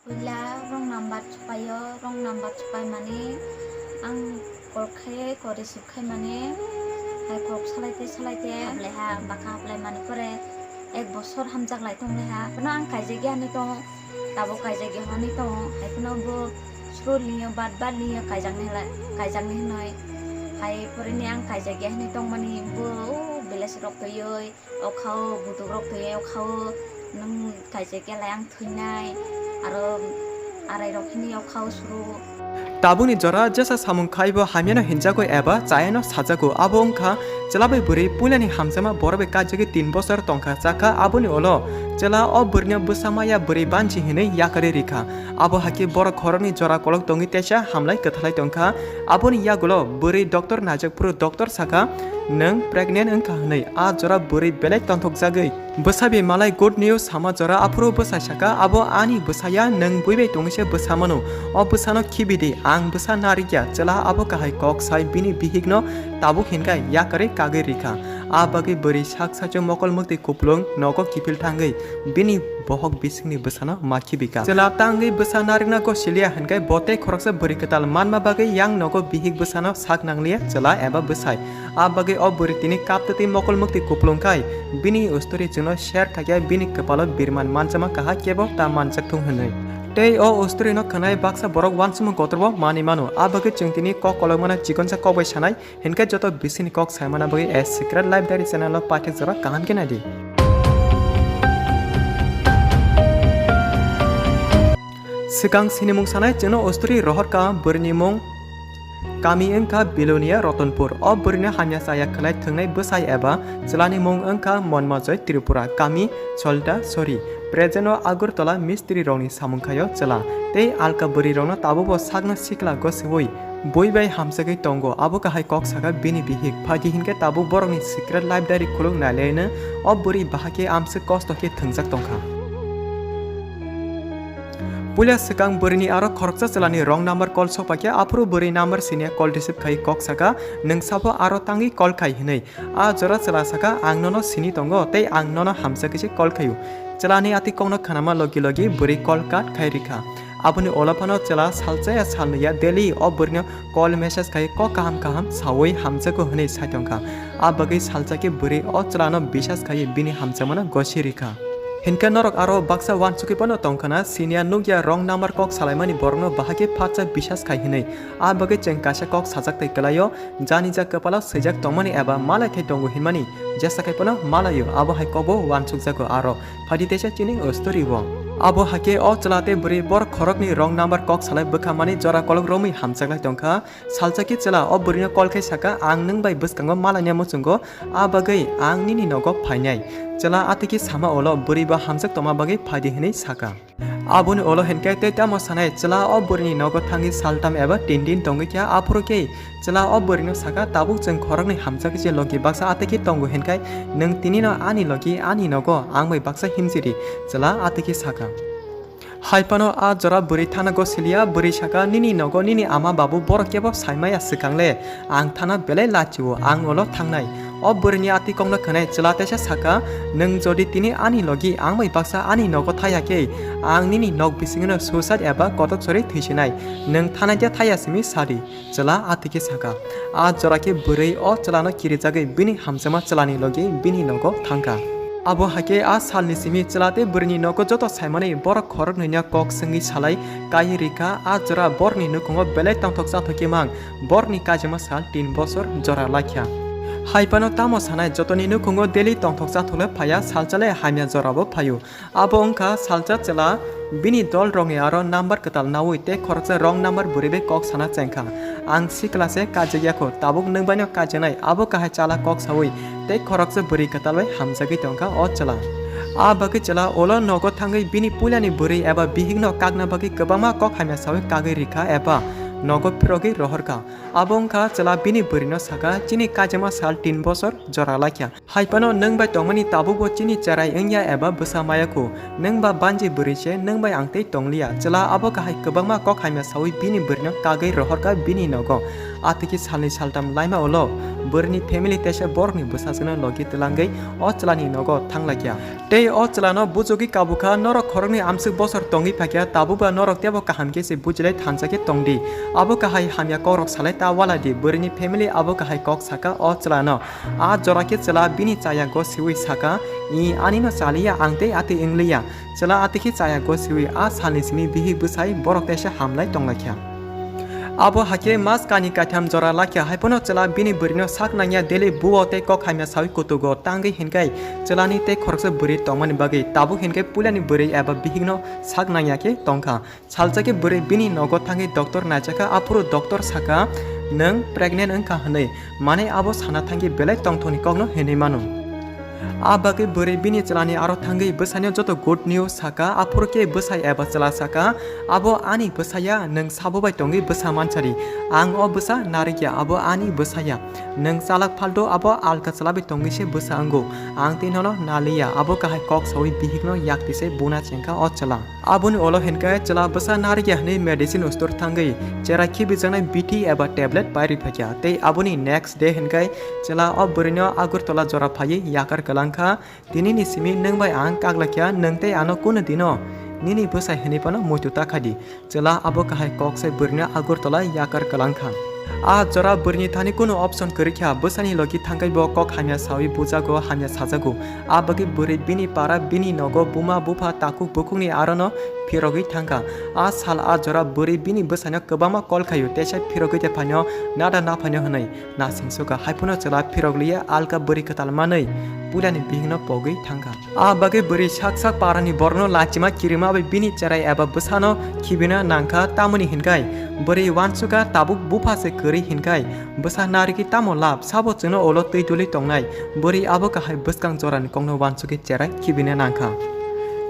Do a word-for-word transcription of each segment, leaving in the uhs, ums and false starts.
Puila wrong number chupaio, wrong number chupai mani ang call khai, call receive khai mani, hai kok salai te salai te hablai ha, baka hablai mani pore ek bosor hamjak lai tong lai ha. Phano ang kaijak ya hinwi tong, tabuk kaijak ya hinwi tong, hai phano bo sro liyo, bat bat liyo, kaijak ni lai, kaijak ni hinwi. Hai pore ni ang kaijak ya hinwi tong mani bo, o village rok twiwi, o khao, buduk rok twiwi, o khao, nwng kaijak ya lai ang thwinai, aro arai rok hini o khao suru. Tabukni jora jesa samung khaibo hamyano hinjago eba chayano sajago, abo wngkha chwla bai bwrwi puilani hamjakma borok bai kajagwi tin bosor tongkha chakha, aboni ulo chwla o bwrwino bwsa maya bwrwi banchi hinwi yakarwi rikha. Abo hakhe borok khoroknwi jora kolok tongwi teisa hamlai kwthalai tongkha. Aboni yagulo bwrwi doctor naijak phuru doctor sakha, "Nwng pregnant wngkha," hwnwi. A jora bwrwi belai tonthokjagwi bwsa bi malai good news sama jora, aphuru bwsai saka, "Abo ani bwsa ya, nwng bui bai tongwi se bwsa mano. O bwsano khibi di, ang bwsa narikya." Chwla abo kahai kok sai bini bihikno tabuk hinkai yakarwi kagwi rikha. A bagwi bwrwi sak saichung mokol mwktwi kupulung nogo kiphil thangwi bini bohok bisingni bwsano ma khibika. Chwla tangwi bwsa narikna gosiliya hinkai bo tei khoroksa bwrwi kwtal manma bagwi yang nogo bihik bwsano sak nangliya chwla eba bwsai. A bagwi o bwrwi tini kaptwi mokol mwktwi kupulung khai bini ustori chwngno share khaikhe bini kwpalo birman manchama kaha kebo ta manchak thung hwnwi. Tei o ustorino khwnai baksa borok uansukmung kotorbo manwi mano. A bagwi chwng tini kok kolokmano chikonsa kok bai sanai hinkhe joto bisingni kok saimana bagwi A Secret Life Diary channel o paithak jora kaham khe naidi. Swkang sinimung sanai chwngno ustori rohorka bwrwini mung. Kami wngkha Bilonia Ratanpur. O bwrwino hamya chaya khwnai thwngnai bwsai eba chwlani mung wngkha Monmajoy Tripura, kami Cholta Sori. Present o Agartala mistri rokni samung khaio chwla. Tei alka bwrwi rokno tabukbo sakno sikla gosiwi bui bai hamjagwi tongo. Abo kahai kok saka bini bihik. Phaidi hinkhe tabuk borokni Secret Life Diary khuluk nailaino o bwrwi bahai khe amswk kosto khe thwngjak tongkha. Puila swkang bwrwini aro khoroksa chwlani wrong number call sokphaikhe, aphuru bwrwi number siniya call receive khai kok saka, "Nwng sabo aro tangwi call khai," hwnwi. A jora chwla saka, "Ang nono sini tongo tei ang nono hamjakwi se call khaio." Chwlani ati kokno khnama logi logi bwrwi call cut khai rikha. Aboni ulo phano chwla salsa ya salnwi ya daily o bwrwino call message khai kok kaham kaham sawi hamjago hwnwi sai tongkha. A bagwi salsa khe bwrwi o chwlano bisas khaiwi bini hamjakmano gosi rikha. Hinkhe norok aro baksa uansukwi phano tongkhana, siniya nukya wrong number kok salaimani borokno bahai khe phatsa bisas khai hwnwi. A bagwi chwng kaisa kok sajak tei kwlaio, janija kwpalo swijak tongmani eba malai thai tongo hinmani jesa khai phano malaio, abo hai kokbo uansukjago aro. Phaidi teisa chini o story o. Abo hakhe o chwla tei bwrwi borok khoroknwi wrong number kok salai bwkhamani jora kolok romwi hamjaklai tongkha. Salsa khe chwla o bwrwino call khai saka, "Ang nwng bai bwskango malaina muchungo, a bagwi ang nini nogo phainai." Chwla atwkhe sama ulo bwrwi bo hamjak tongma bagwi phaidi hwnwi saka. Aboni ulo hinkhe tei tamo sanai, chwla o bwrwini nogo thangwi saltham eba tin din tongwi kha, aphuru khe chwla o bwrwino saka, "Tabuk chwng khoroknwi hamjak khe logi baksa atwkhe tongo hinkhai nwng tinino ani logi ani nogo ang bai baksa himjiri," chwla atwkhe saka. Hai phano a jora bwrwi thana gosiliya, bwrwi saka, "Nini nogo nini ama babu borok kebo saimaya swkang le, ang thana belai lachio, ang ulo thangnai." O bwrwini ati kokno khwnai chwla teisa saka, "Nwng jodi tini ani logi ang bai baksa ani nogo thaiya khe, ang nini nok bisingno suicide eba kotok chori thwisinai, nwng thanai de thaiya simi sadi." Chwla atwkhe saka. A jora khe bwrwi o chwlano kirijagwi bini hamjakma chwlani logi bini nogo thangkha. Abo hakhe a salni simi chwla tei bwrwini nogo joto saimani borok khoroknwino kok swngwi salai kai rikha. A jora borokni nukhungo belai tongthok chathok khe mang, borokni kaijakma sal tin bosor jora laikha. Hai phano tamo sanai, jotoni nukhungo daily tongthok chathok le phaiya, salsa le hamya jorabo phaio. Abo wngkha salsa chwla, bini dol rokni aro number kwtal naui tei khoroksa wrong number bwrwi bai kok sana chengkha. "Ang sikla se kaijakya kho, tabuk nwng bai no kaijaknai," abo kahai chala kok saui tei khoroksa bwrwi kwtal bai hamjagwi tongkha o chwla. A bagwi chwla ulo nogo thangwi bini puilani bwrwi eba bihikno kakna bagwi kwbangma kok hamya saui kagwi rikha eba nogo phirogwi rohorkha. Abo wngkha chwla bini bwrwino sakha, "Chini kaijakma sal tin bosor jora laikha. Hai phano nwng bai tongmani tabukbo chini cherai wngya eba bwsa maya khu. Nwng ba banji bwrwi se, nwng bai ang tei tongliya." Chwla abo kahai kwbangma kok hamya saui bini bwrwino kagwi rohorkha bini nogo. Atwkhe salni saltam laima ulo bwrwini family teisa borokni bwsajwkno logi twlangwi o chwlani nogo thanglaikha. Tei o chwlano bujogwi kabukha, "Norok khoroknwi amswk bosor tongwi phaikha, tabukba norok teibo kaham khe se bujilai thansa khe tongdi. Abo kahai hamya kokrok salai ta waladi." Bwrwini family abo kahai kok sakha o chwlano. A jora khe chwla bini chaya go siui sakha, "I, anino chaliya ang tei atwi wngliya." Chwla atwkhe chaya go siui a salni simi bihik bwsai borok teisa hamlai tonglaikha. Abo hakhe mas kani kaitham jora lakha, hai phano chwla bini bwrwino sak nangya, daily buo tei kok hamya saui kutugo tangwi hinkai chwlani tei khoroksa bwrwi tongmani bagwi. Tabuk hinkai puilani bwrwi eba bihikno sak nangya khe tongkha. Salsa khe bwrwi bini nogo thangwi doctor naijakha, aphuru doctor sakha, "Nwng pregnant wngkha," hwnwi. Mane abo sana thangwi belai tongthokni kokno hinwi mano. A bagwi bwrwi bini chwlani aro thangwi bwsaino joto good news sakha, aphuru khe bwsai eba chwla sakha, "Abo ani bwsaya, nwng sabo bai tongwi bwsa mansari. Ang o bwsa narikya, abo ani bwsaya. Nwng chalak phaldo, abo alka chwla bai tongwi se bwsa wngo. Ang tei nono naliya." Abo kahai kok saui bihikno yakti se buna chengkha o chwla. Aboni ulo hinkai chwla bwsa narikya hwnwi medicine ustor thangwi cherai khibijaknai bithi eba tablet pairwi phaikha. Tei aboni next day hinkai chwla o bwrwino Agartala jora phaiwi yakar kwlangkha, "Tinini simi nwng bai ang kaglakya, nwng tei ano kunu dino nini bwsai hwnwi phano muitu ta khaidi." Chwla abo kahai kok sai bwrwino Agartala yakar kwlangkha. A jora bwrwini thani kunu option kwrwikha, bwsani logi thangkai bo kok hamya saui bujago, hamya sajago. A bagwi bwrwi bini para, bini nogo, buma bupha, takhuk bukhukni arono phirogwi thangkha. A sal a jora bwrwi bini bwsaino kwbangma call khaio, teisa phirogwi de phaino, nada na phaino hwnwi nasing sukha. Hai phano chwla phirok liya alka bwrwi kwtal manwi puilani bihikno pogwi thangkha. A bagwi bwrwi sak sak parani borokno lachima kirima bai bini cherai eba bwsano khibina nangkha, tamoni hinkai bwrwi wansukha tabuk bupha se kwrwi hinkai bwsa narikhi tamo lab, sabo chwngno ulo twi duli tongnai. Bwrwi abo kahai bwskang jorani kokno wansukwi cherai khibina nangkha.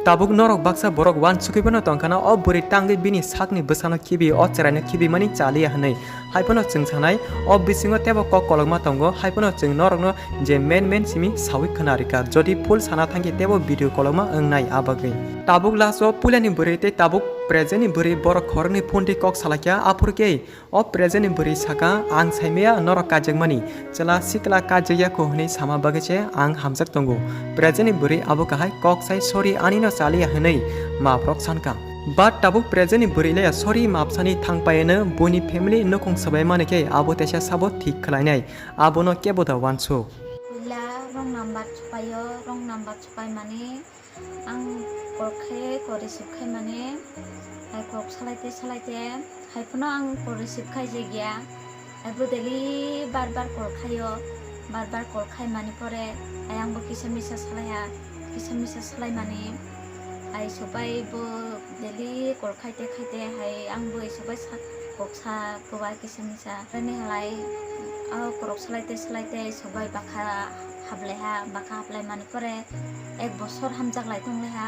Tabuk norok baksa borok wansukwi phano tongkhana o bwrwi tangwi bini sakni bwsano khibi o cheraino khibimani chaliya hwnwi. Hai phano chwng sanai, o bisingo teibo kok kolokma tongo, hai phano chwng norokno je main main simi saui khna rikha. Jodi full sana thangkhe teibo video kolokma wngnai a bagwi. Tabuk last o puilani bwrwi tei tabuk present ni bwrwi borok khoroknwi phone twi kok salaikha, aphuru khe o present ni bwrwi sakha, "Ang saimaya norok kaijakmani, chwla sikla kaijakya kho hwnwi sama bagwi se ang hamjak tongo." Present ni bwrwi abo kahai kok sai, "Sorry, anino chaliya," hwnwi maprok sankha. But tabuk present ni bwrwi le sorry map sani thang paiano, buini family nukhung swbai mani khe abo teisa sabo thik khlainai, abono kebo da wansuk. Puila wrong number chupaio, wrong number chupai mani ang call khai ko receive khai mani, hai kok salaite salaite, hai phano ang ko receive khai jagya, hai bo daily bar bar call khaio, bar bar call khai mani pore, hai ang bo kisa misa salaiha, kisa misa salai mani, hai sobai bo daily call khaite khaite hai ang bo sobai sa kok sa kwbai kisa misa. Bini halai o korok salaite salaite sobai bakha hablaiha, bakha hablai mani pore ek bosor hamjak lai tonglaiha,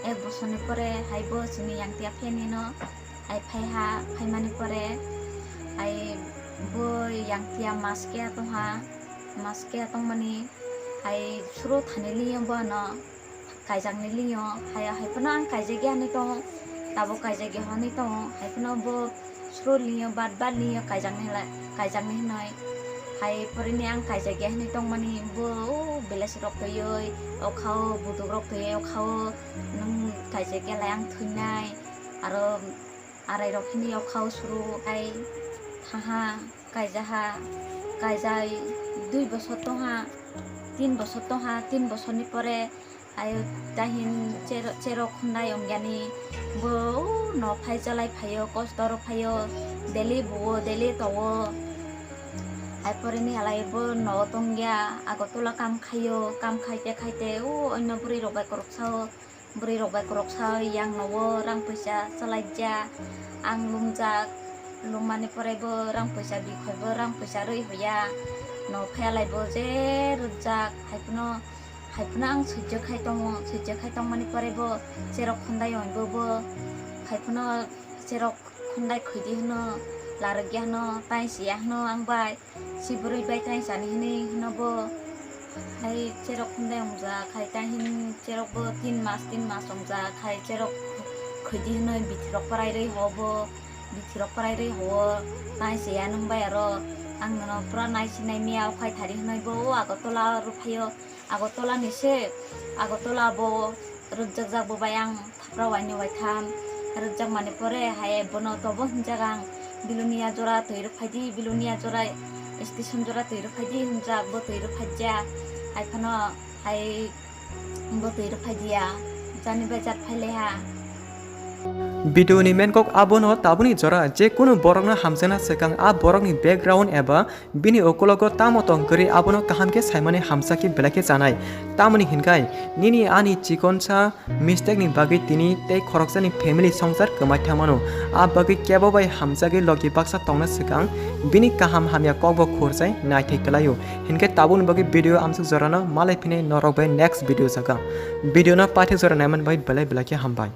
ek bosorni pore hai bo chini yangtiya phenino hai phaiha, phaimani pore hai bo yangtiya mas keya tongha, mas keya tongmani hai suro thani liyo bo ano. Kaijakni lio, hai, hai phano ang kaijakya hinwi tongo, tabuk kaijakya hinwi tongo, hai phano bo sro lio, bat bat lio, kaijakni la-, kaijakni hinwi. Hai porini ang kaijakya hinwi tongmani, bo, o, belai se rok twiwi, o khao, buduk rok twiwi, o khao, nwng kaijakya lai ang thwinai, aro arai rok hinwi o khao sro, hai thaha. Kaijaha, kaijai dui bosor tongha, tin bosor tongha, tin bosorni pore ayo tahin chero-, cherok khundai ongyani bo no phai chalai phaio, kosto ro phaio, daily buo, daily towo. Hai poreni halai bo no tongya, Agartala kam khaio, kam khaite khaite o onno bwrwi rok bai korok sao. Bwrwi rok bai korok sa yang nogo rang puisa chalaijak, ang lumjak, lummani pore bo rang puisa bikhoi bo rang puisa rwi hoya, no phaiyalai bo je rwjak, hai phano, hai phano ang swijak khai tongo, swijak khai tongmani pore bo cherok khondai oi bo, bo hai phano cherok khondai khwidi hwno, larwk ya hwno, tai si ya hwno ang bai, si bwrwi bai tai sani hwnwi hwno bo. Hai cherok hwnde wngjak, hai tai hwn cherok bo tin mas, tin mas wngjak, hai cherok khwidi hwnwi bithirok pwrairwi ho bo, bithirok pwrairwi ho, tai si ya nwng bai aro ang nono pura nai si nai miya, o khai thari hwnwi bo o Agartala rw phaio. Agartala ni se, Agartala bo rwkjakjak bo bai ang thapra waini waitham rwkjakmani pore hai bono tobo hinjak ang Bilonia jora twi rwk phaidi, Bilonia jora station jora twi rwk phaidi hinjak bo twi rwk phaijya. Hai phano hai bo twi rwk phaidiya, jani bai jat phai lai ha. Video ni main kok abono, tabukni jora je kunu borokno hamjakna swkang a borokni background eba bini ukulogo tamo tong kwrwi abono kaham khe saimani hamjakhe belai khe chanai. Tamoni hinkhai nini ani chikonsa mistake ni bagwi tini tei khoroksani family songsar kwmai thangmano. A bagwi kebo bai hamjagwi logi baksa tongna swkang bini kaham hamya kokbo khurjai naithai kwlaio. Hinkhe tabukni bagwi video amsuk jorano malai phinai norok bai next video jaga. Video no paithak jora naiman bai belai belai khe hambai.